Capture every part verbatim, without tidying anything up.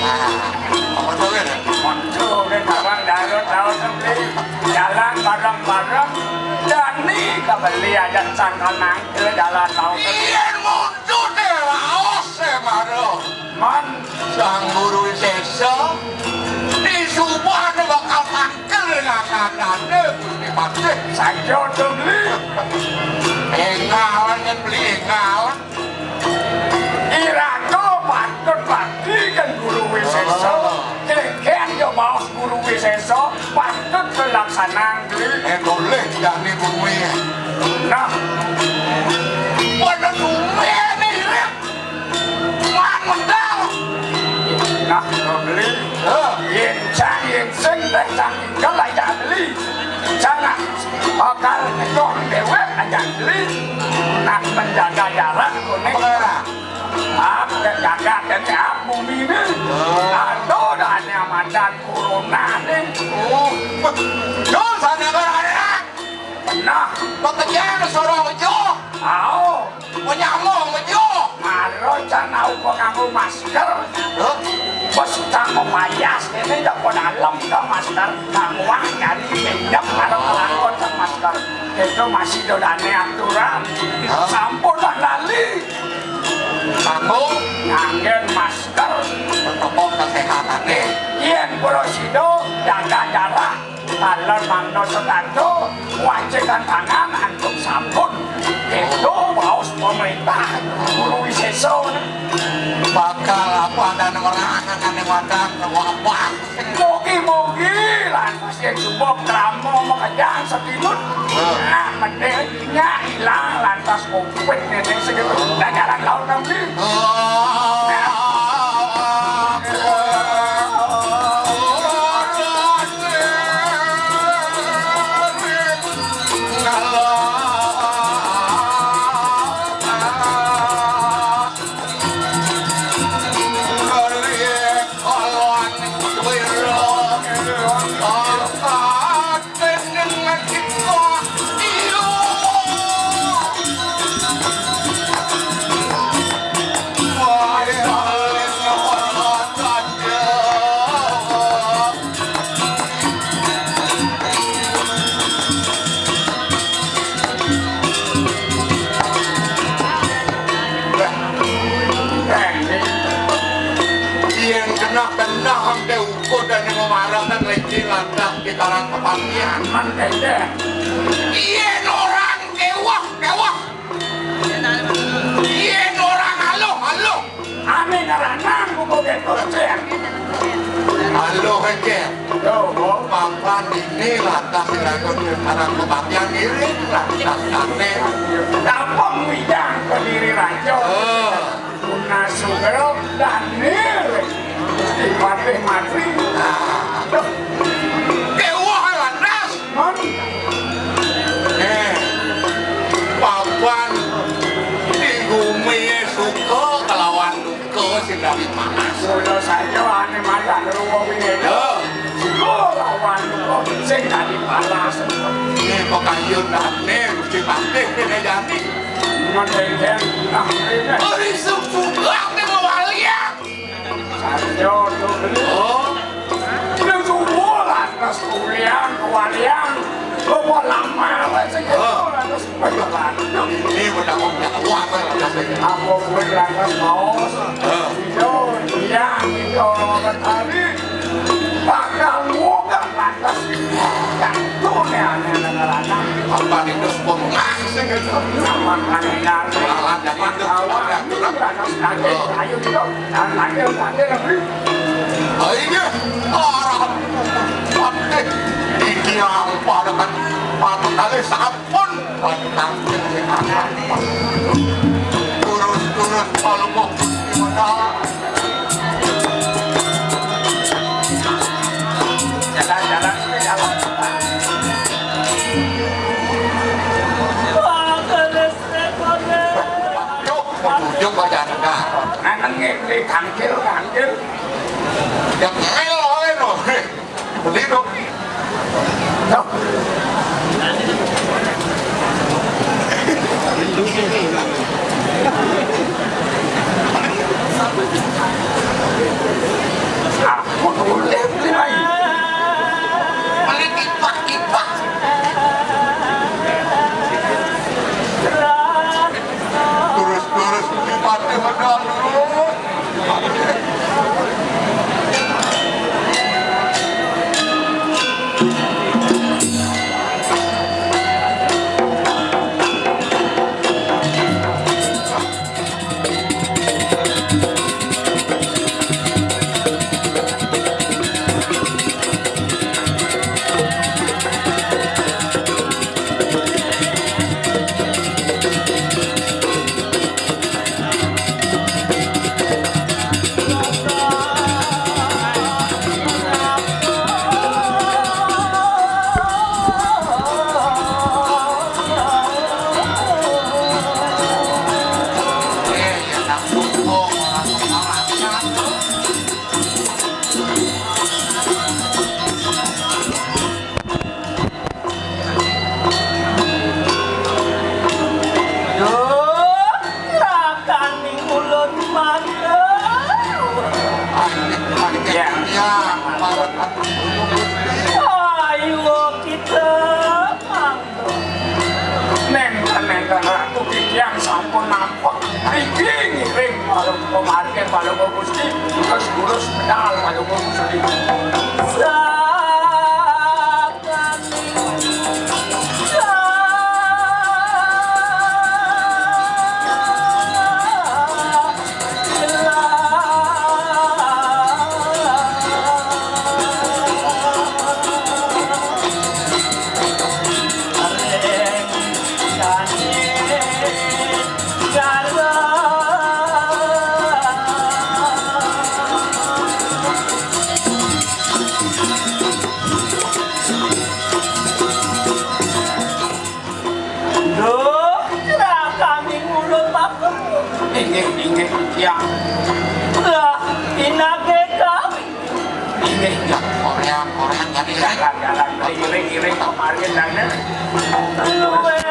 Nah, apa tuh, Win? Monjo, Win, Abang Darut, tahu sendiri. Jalan bareng-bareng, jani kabeli aja sangka nangkil jalan tahu sendiri. Yen monjo deh, raos, eh, maro. Man, Sang Guru Wisésa, disubane bakal tangkil dengan anane Gusti Patih. Saja, Dong, Li. Engalan, yen beli engalan. Iraga patut bakti kan Guru Wisésa. Oh. Kengken ya baos Guru Wisésa, patut kelaksanaan, Li. Eh, boleh, jani bumi. Nah. Pada bumi ini, Li. Wan medal. Nah, beli. Hah? Yen cang, yen sing, teh cang tinggal aja beli. Jangan bakal nyoh dewek aja beli. Nah, menjaga jarak kuning. Apa? Ah, jaga dan ya bumi ini. Oh. Aduh, dah ini amadan corona nih. Oh. Yo, sana kan ada. Nah, pekerjaan sorong jo. Au. Penyambung jo. Maro can au kok nganggo masker. Hah? Bos utang mau payas ini ndak kok dalam ke masker. Kamuang jadi pinjam karo kelakon ke masker. Itu masih dodane aturan. Hah? Sampun lah lali. Kanggo nganggen masker. Protokol kesehatan. Yen Purosida jaga jarak. Taler mangda setata, wajikan tangan antuk sabun. Itu baos pemerintah Guru Wisésa. Bakal apa ada nemerangan ane madan wabah. Mugi-mugi lantas yen suba krama makejang setinut. Hah. Nah, mending nya ilang lantas Wit nene sing jajaran laut nang ndi? Yen genah-genah ante ukur dan yang memarahkan lagi lantas di karang kepatihan. Yen orang kewah, kewah. Yen orang aluh, aluh. Ane ngeranang buku betul, Cek. Aluh, Cek. Yo, Bu. Papan ini lantas dilakukan karang kepatihan diri, lantas ane. Gampang widang kediri raja. Oh. Guna sugro dan nir. Gusti Patih Matri. Aduh. Dewa lantas. Mon. Eh, papan di gumi suka kelawan duka sing dari panas. Kula saja ane madan ruwa wineda. Ya. Suka lawan duka sing dari panas. Ini pekayun dane Gusti Patih kene jani. Mon dengkeng. Nah, ini. Ari sepudak di mawalian. Sanjo to beli. Oh. Udah subuh lantas kuliang, kewaliang. Lo mau lama apa sih? Oh. Lantas kuliang. Ini udah mau nyawa apa lantas ini? Apa gue lantas mau? Oh. Yo, iya, yo, tadi bakal ngogah lantas. Panindos pemah sing itu. Makan nasi. Malah jadi itu. Ayo, ayo, ayo, ayo. Oh, ini. Orang. Patih. Iki apa dengan patut kali sampun. Patang. Terus-terus kalau mau gimana? Jalan-jalan, jalan. Wah, terus repotnya. Yuk, ujung baca tengah. Nang ngene, tangkil, tangkil. Ya, ngel, ngel, ngel. Beli dong. Aku boleh beli lagi. Beli kipak-kipak. Terus-terus beli pate medal dulu. Duh, rakaning ulun mantuk. Ya. Ya, ayo kita mantuk. Nenten-nenten ratu titiang sampun nampek. Niki ngiring paduka pamargi paduka Gusti. Terus gurus medal paduka Gusti. Sa- Duh, celaka ning ulun, Pak. Inggih, inggih, ya. Lah, inake kami. Inggih, ya. Korea, Korea, jadi ya. Jalan, jalan, iring, iring, kemarin, dan luwes.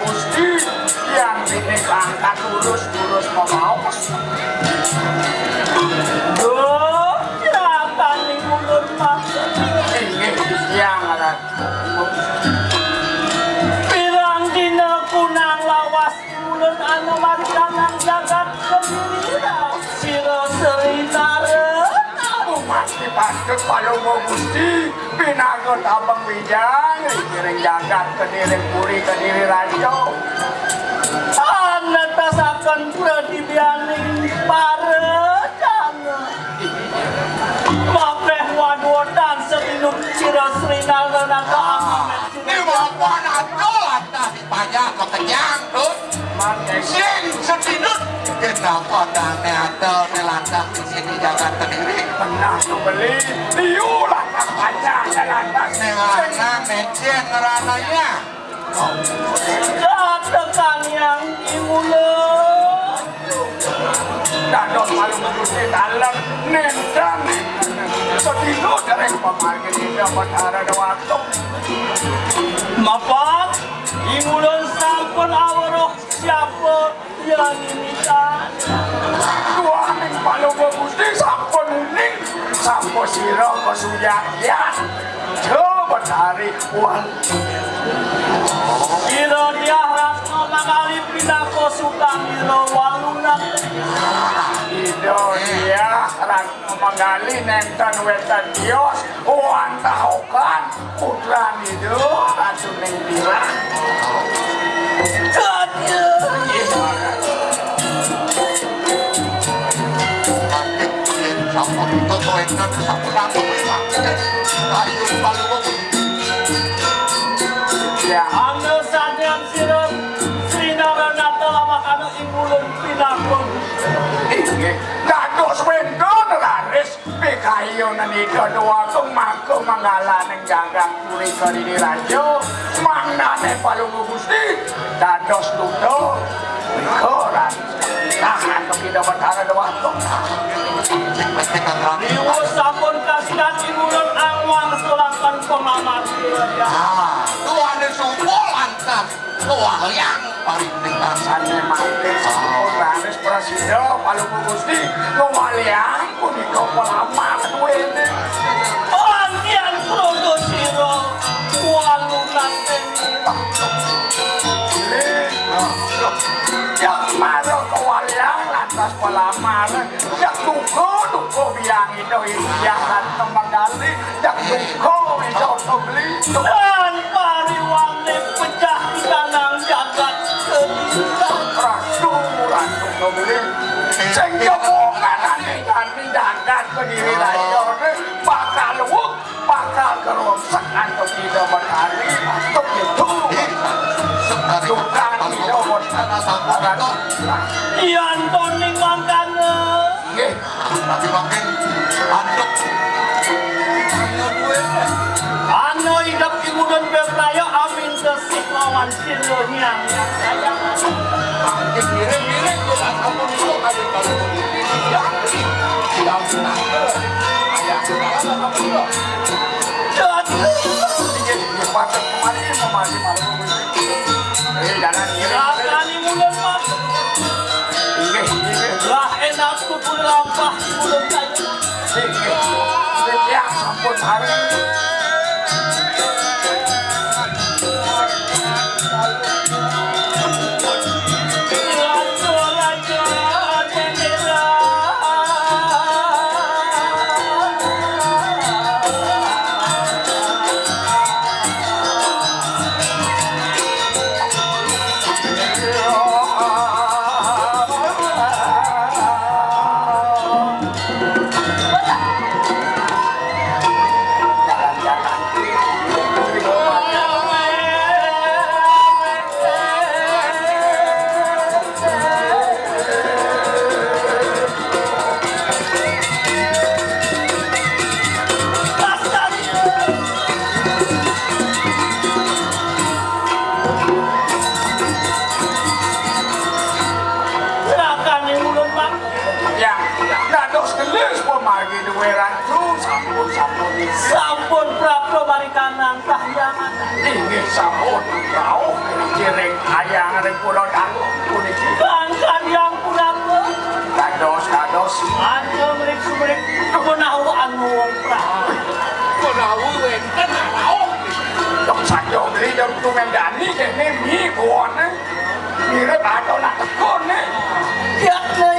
Gusti, yang ini angkat lurus, lurus memaus. Duh, jelakan ning ulun mah. Inggih, yang Ratu. Pirang dina kunang lawas ulun anu marikanan jagat Kediri. Sira Sri Narana. Umat dipatut Palungguh Gusti, pinagut abang wijang, ring jagat Kediri Puri, Kediri Raja. Anetasaken pradibianing parajana. Mapeh wadwotan sedinut sira Sri Narana. Ah, ini bapak nato lantas pajak makejang, Dut. Sing sedinut. Kenapa dane ada ne lantas di sini jagat Kediri? Pernah tu beli, liu lantas panjang ne lantas. Ne lanang mecen rananya. Katakan yang imula. Dados malu menusi dalam nentang. Sedinut dari pemargin ini dapat ada dua. Mapan, imulun sampun aweruh siapa yang ini kan? Tuaning Palungguh Gusti sampun uning, sampun sira kasujayan. Jo Betari wan. Sira Diah Ratna Mangali pinaka sukamira walunan. Ida Diah Ratna Mangali nenten weten tios, wantah okan. Putrane do, Ratu ning pirang. Kadya. Sampun itu kowe kan sampun aku memang. Ayo, Palungguh. Ya, anggo sadean sira Sri Narana telah makana imulun pinakun. Inggih, dados wénten raris. Pikayunan Ida Déwa Agung mangka manggalaning jagat punika Dini Raja, mangdané Palungguh Gusti dados duta. Nika ran. Nah, antuk Ida Betara Déwa Agung. Niwa sampun kasihan imulun angwang sulakan pemamat. Ah, tuane sapa lantas? Kewaliang paling tingkasane mangke sampun raris prasida Palungguh Gusti. Kewaliang punika pelamat duwene. Pantian kroto sira walunate. Nggih. Yang mara kewaliang lantas pelamat. Yang duka, duka biang ida yang tembang gali. Jak duka, ija beli. Dan pariwangé pecah di kanang jagat Kediri. Ratu, ratu beli. Sing jemongan ane jani jagat Kediri Raja bakal wuk, bakal kerosak antuk ida Betari. Antuk itu. Tukang ida Betari. Yan toning mangkana. Nggih. Tapi makin antuk. Ana idep imudun bebraya amin sesik lawan sira nyang. Makin mirip-mirip kok ampun itu kali kalau ya. Yang benar. Ayah saudara apa benar? Jadi, dia patut kemari, kemari malu. Eh, jangan mirip. Rasane mulai patut. Nggih, nggih. Lah enak tubuh lampah, mulut saya. Nggih, nggih. Nggih, ya, sampun hari. Celakane ulun, Pak. Ya, dados gelis pamargi duwe ratu, sampun, sampun. Sampun prapta marikanan kahyangan. Inggih sampun, rauh. Ring ayang ring pura Dalu puniki. Kangkan yang purapa. Dados, dados. Anu mriksa mriksa menawa anu wong Prabu. Menawi wénten rauh. Dok saja beli dok tumendani kene mi buane. Mirip ada nak tekun ne. Yakna